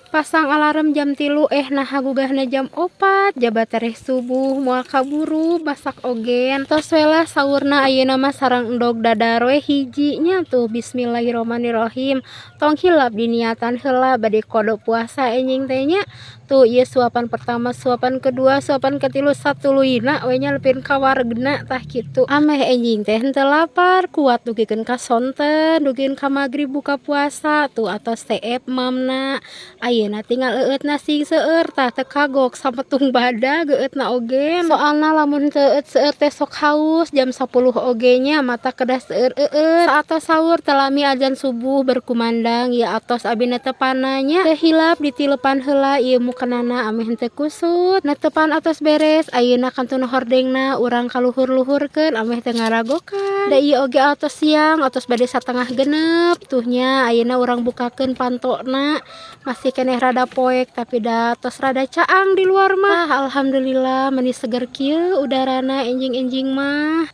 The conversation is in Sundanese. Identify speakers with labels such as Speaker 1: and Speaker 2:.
Speaker 1: Pasang alarm jam 3, eh, nah, gugahna jam 4, jaba tereh subuh moal kaburu masak ogen. Tos we lah saurna, ayeuna mah sareng endog dadar we hiji nya. Tuh, bismillahirrohmanirrohim, tong hilap diniatan heula bade qodho puasa enjing teh nya. Tuh, ieu suapan pertama, suapan kedua, suapan ketilu, satuluyna we nya nepikeun ka waregna. Tah, kitu ameh enjing teh henteu lapar kuat dugikeun ka sonten, dugikeun ka magrib buka puasa. Tuh, atos seep mamna, ayeuna tinggal eueutna sing seueur. Tah, teu kagok sametung badag eueutna oge, soalna lamun teu eueut seueur teh sok haus jam 10 oge nya, mata kedah seueur eueut. Saatos sahur teu lami azan subuh berkumandang ya, atos abi netepanna nya. Teu hilap ditilepan heula ieu mukenana ameh henteu kusut. Netepan atos beres, ayeuna kantun hordengna urang kaluhur-luhurkeun ameh teu ngaragokan, da ieu oge atos siang, atos bade 5.30. Tuh nya, ayeuna urang bukakeun pantona, masih keneh rada poek, tapi da tos rada caang di luar mah. Alhamdulillah, meni seger kieu udarana enjing-enjing mah.